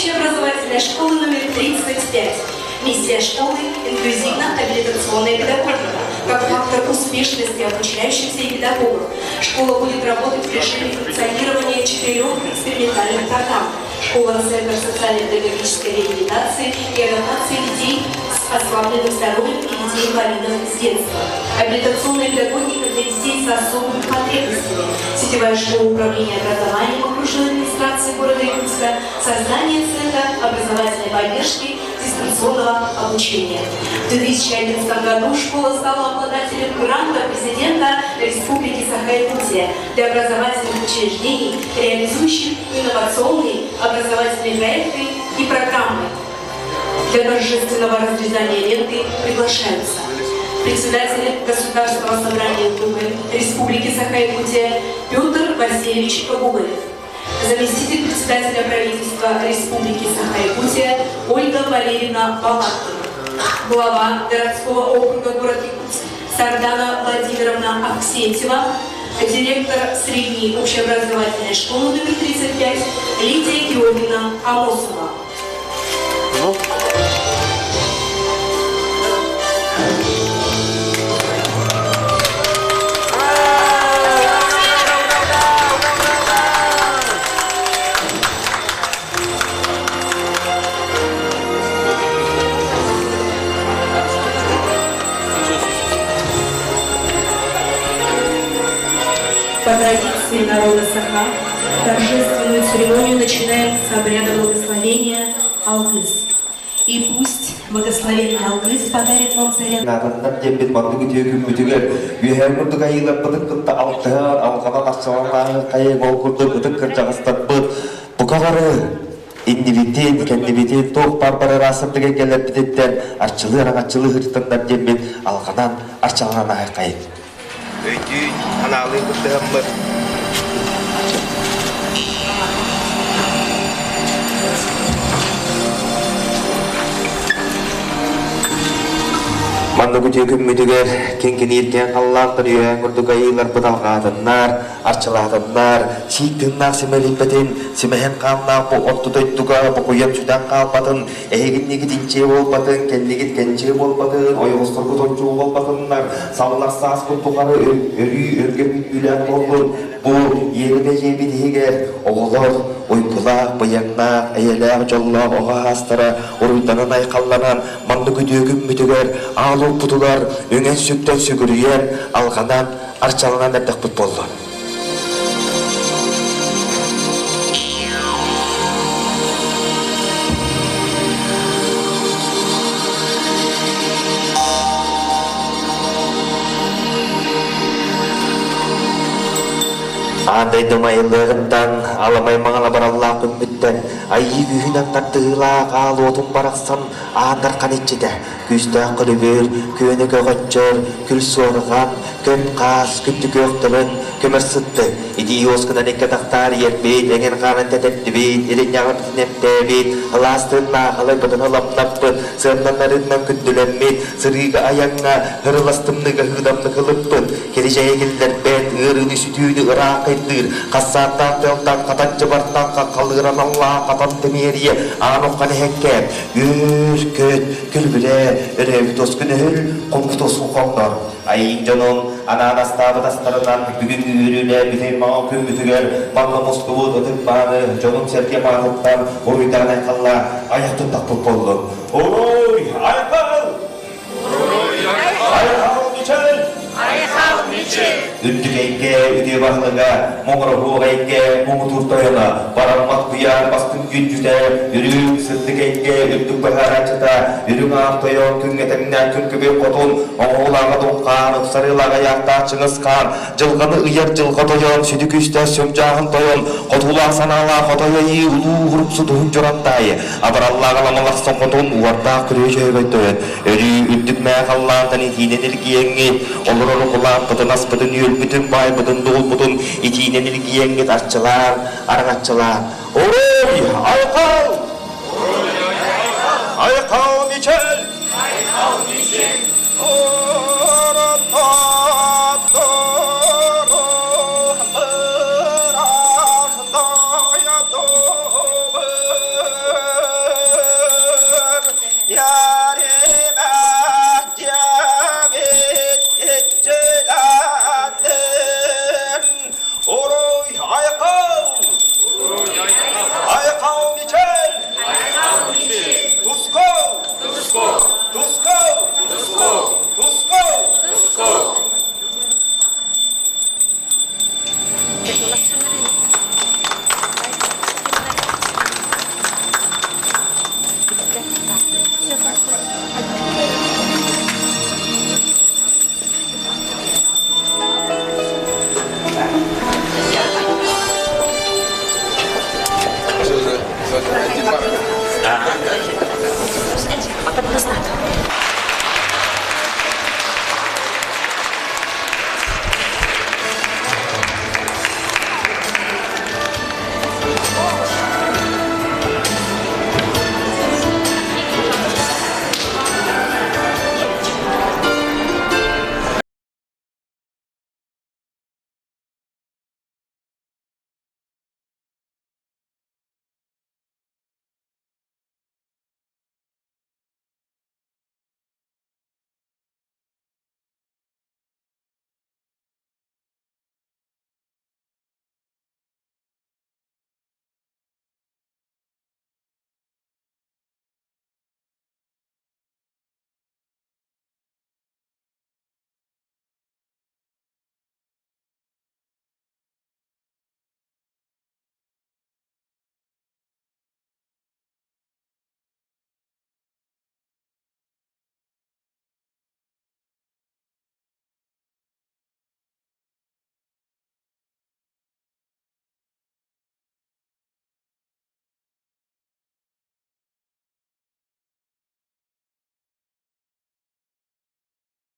общеобразовательной школы номер 35. Миссия школы – инклюзивно-абилитационная педагогика, как фактор успешности обучающихся и педагогов. Школа будет работать в режиме функционирования четырех экспериментальных программ. Школа-центр социально-педагогической реабилитации и адаптации детей с ослабленным здоровьем и детей-инвалидов с детства. Абилитационная педагогика для детей с особыми потребностями. Сетевая школа управления образованием окружной администрации города Якутска. Создание центра образовательной поддержки дистанционного обучения. В 2011 году школа стала обладателем гранта президента Республики Саха-Якутия для образовательных учреждений, реализующих инновационные образовательные проекты и программы. Для торжественного разрезания ленты приглашаются председатель Государственного собрания Думы Республики Саха-Якутия Петр Васильевич Гоголев, заместитель председателя правительства Республики Саха-Якутия Ольга Валерьевна Балакина, глава городского округа город Якутск Сардана Владимировна Авксентьева, директор средней общеобразовательной школы номер 35 Лидия Георгиевна Амосова. По традиции народа Саха торжественную церемонию начинаем с обряда благословения Алгыс. И пусть благословенный Алгыс подарит вам заряд. Наатаннар диэбит маннык үтүө күммүтүгэр үөһээ курдук айыыларбытын кытта алтыһан, алҕанан ахсаланаһы хайыҥ ол курдук ытык кырдьаҕастарбыт бука бары иннибитин, кэннибитин туох баар бары ыраастардык эйгэлэрбититтэн арчылыы араҥаччылыы сырыттаннар диэммит алҕанан арчаланан аһайхайын. Өйдүүн, анаалыы кыттыһаммыт Маннык үтүө күммүтүгэр киҥкинииркээн халлаантан үөһээн курдук айыыларбыт алҕаатыннар, арчылаатыннар, сиик тыыннаах симэлийбэтин, симэһин хааннаах бу орто дойдуга бокуйан сүтэн хаалбатын, Эһигиннигит инчиэ буолбатын, кэннигит кэнчиэ буолбатын, ойоҕосторгут ончуу буолбатыннар, саллар сааспыт тухары өрүү өргө үүнүүлээх буоллун. Бу иэримэ дьиэбит иһигэр оҕолор уйгулаах, быйаҥнаах, эйэлээх, дьоллоох оҕо аастара уруйданан-айхалланан, маннык үтүө күммүтүгэр, аал уоппутугар үҥэн-сүктэн сүгүрүйэн, алҕанан, арчаланан эрдэхпит буоллун. Аан дойду майыллыаҕыттан, аламай маҥан абараллаах күммүттэн, айыы күүһүнэн тардыһыылаах аал уотун барахсан аан дархан иччитэ, күүстээх көлүбүр, күөнэ көҕөччөр, күл суорҕан, Күн хаас, күндү күөхтөрүн көмөр сытты. Итии уоскунан икки атахтаар иэрбит, эҥин хаанын тэтэрдибит, иринньэҕин эмтээбит, ылаастыыннаах алайбытын ыламнаппыт, сыаннанарыннан күндүлэммит, сырыыга айаҥҥа һырылас тымныыга һыыдамнык ылыппыт, кирижэйи киллэрбэт, ыарыыны сүтүүнү ыраах кыйдыыр, хассааттаах тыалтан хатан дьыбартан хаххалыыран аллаах хатан тэмиэрийэ аан уххан эһэккэ, үөр-көт, күлбүрэ, өрөөбүт оскун өһүл, хоммут оску хоҥнор. Айыы дьонун анаан астаабыт астарынан бүгүн үөрүүлээх бүтэй маҥан күммүтүгэр манна мустубут ытык мааны дьонум-сэргэм аатыттан уруйдаан айхалла айах туттахпыт буоллун. Уруй! Айхал! Айхал Мичел! Айхал Мичел! Үрдүк эйгэ үтүө баһылыга, муҥуруһуох эйгэ муҥутуур тойоно, бараммат куйаар бастыҥ күндүтэ, үрүҥ сырдык эйгэ үрдүк быһаарааччыта, үрүҥ аар тойон күҥҥэ тэҥнээх күн күбүр хотун, оҥоһуулааҕа духхаан, ыпсарыылааҕа айаахтаах Чыҥыс хаан, дьылҕаны ыйар дьылҕа тойон, сүдү күүстээх сүмдьааһын тойон, хотуулаах санаалаах хотой айыы улуу уруксу туһун дьурантаайы, абыраллаах аламалахсан хотун, уордаах күрүө дьөһөгөй тойон, өрүү үрдүк мээ халлаантан итиинэн илгиэҥҥит, олорор укулааппытын, аспытын, үөлбүтүн, баайбытын, дуолбутун итиинэн илгиэҥҥит арчылаан, араҥаччылаан. Уруй! Айхал! Айхал Мичел! Айхал Мичел! Сегодня.